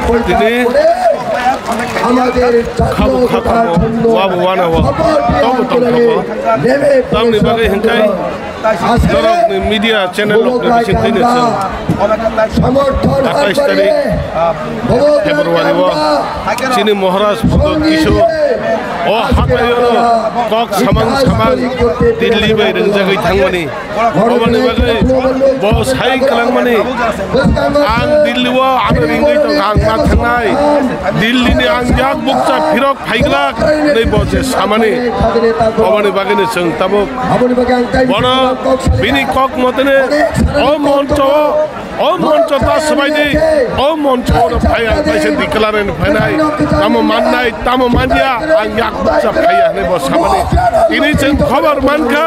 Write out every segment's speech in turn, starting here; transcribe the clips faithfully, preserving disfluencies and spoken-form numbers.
Tini khabu kha khamu, wabu wana wa, tobu tong tong. Tamni bagwi hwnkhe norokni media channel rokni bisingtwi no chwng atais tarik February o chini Maharaj Pradyot Kishore o hatai o kok samang samang Delhi bai rwngjagwi thangmani. Oboni bagwi bo sai kwlangmani, "Ang Delhi o ano ringwi tongkha, ang ma thangnai, Delhi ni ang yak bukcha phirok phaiglak," hinwi bo je samani. Oboni bagwino chwng tabuk bono bini kok motene o moncho o O moncho ta swbai di, o moncho no phai ang kaisa declare ni phainai, tamo mannai, tamo manya, ang yak bukcha phaiya hinwi bo samani. Tini chwng khobor mankha,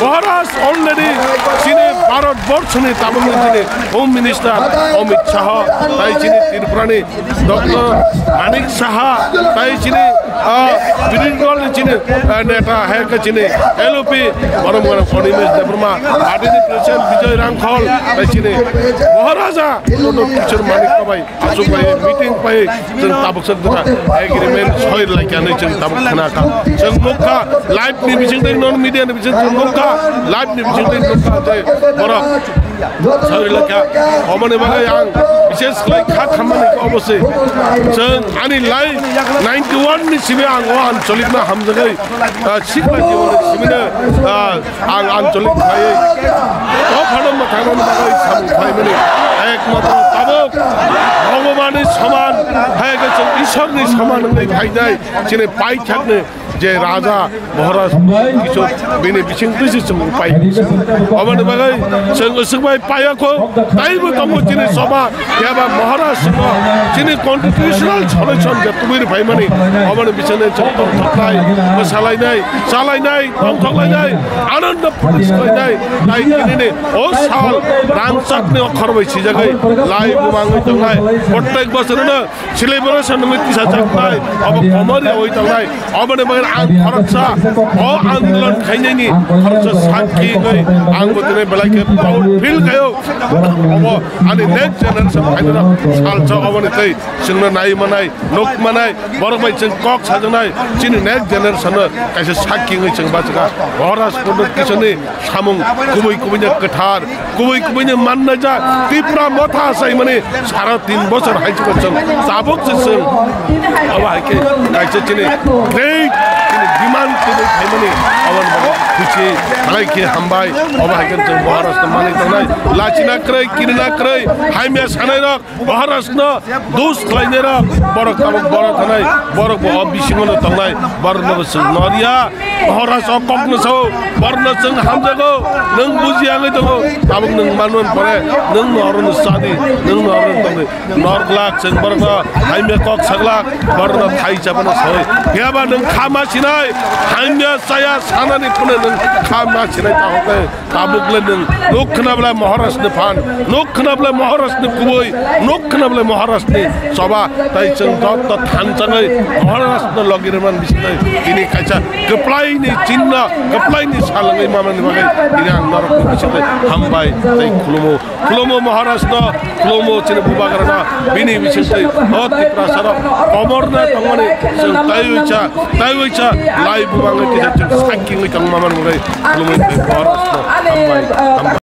Maharaj already chini Bharat borso ni tabuk ni chini Home Minister Amit Shah, tai chini Tripura ni Doctor Manik Saha, tai chini, ah, Bidin Dol ni chini, ah, neta, hai khe chini L O P, borok borok Animesh Debbarma, party ni president Bijoy Rangkhol, tai chini Maharaja, Doctor Kishore Manik bai, achuk bai, meeting bai, chwng tabuk sak dura, agreement soi lai kya nai chwng tabuk khna kha. Chwng nukha, live ni bising tei non media ni bising chwng nukha, live ni bising tei nukha, tei borok Sauri lakha, oboni bagwi ang bises khlai kha khammani khe obo se. Chwng ani lai ninety one ni simi ang o ancholik no hamjagwi, ah, sikla jiboni simi no, ah, ang ancholik khlaiwi o phano mwthangna bagwi samung khlaimani. Ekmatro tabuk Bhagwan ni soman, hai khe chwng Ishwar ni soman wngwi phainai chini paithak ni je raja Maharaj Kishore bini bising twi se chwng pai. Oboni bagwi chwng aswk bai paya kho, taibo tongo chini soba, phiya ba Maharaj no chini constitutional solution je tubui rw phaimani, oboni bisingni chwng tongthoknai, bwsalainai, chalainai, tongthoklainai, ananda puri swlainai, tai tini ni o sal rangchak ni okhor bai sijagwi lai bumangwi tongnai, prottek bosor no Celebration wngwi tisa jaknai, abo komor yawi tangnai, oboni bagwi ang khoroksa o andolon khainani khoroksa sakhi wngwi ang bo tini belai khe proud feel khaio. Obo ani next generation khainano salsa oboni tei chwngno nai manai, nuk manai, borok bai chwng kok sajaknai, chini next generation no kaisa sakhi wngwi chwng bachkha. Maharaj Pradyot Kishore ni samung kubui kubui no kwthar, kubui kubui no manna jak Tipra Motha saimani sara tin bochor hai chukha chwng tabuk se chwng abo hai khe kaisa chini great chini demand tubui khaimani abo ni bagwi khuchi belai khe hambai. Abo hai khe chwng Maharaj no manwi tongnai, lachina kwrwi, kirina kwrwi, hamya sanai rok Maharaj no dos khlainai rok, borok tabuk borok thanai, borok bo o bisingo no tongnai, borok no bo chwng noriya. Maharaj o kok no sao, borok no chwng hamjago, nwng bujiya wngwi tongo, tabuk nwng manman pore, nwng no oro no sadi, nwng no oro no tongdi. Nor glak chwng borok no hamya kok saglak, borok no thai chabano sawi. Phiya ba nwng kha ma sinai, hamya chaya sanani phano nwng kha ma sinai ta hokhe. Tabuk le nwng nuk khna bwlai Maharaj ni phan, nuk khna bwlai Maharaj ni kubui, nuk khna bwlai Maharaj ni choba, tai chwng joto thanchangwi Maharaj no logi rwman bisingtwi tini kaisa kwplai ni chinno, kwplai ni salangwi mamani bagwi tini ang norok ni bisingtwi hambai tei khulumo, khulumo Maharaj no, khulumo chini bubagra no, bini bisingtwi o Tiprasa rok komor na tongmani chwng taiwi cha, taiwi cha lai bubangwi kisa chwng sakingwi tongmani bagwi khulumo tei Maharaj no hambai, hambai.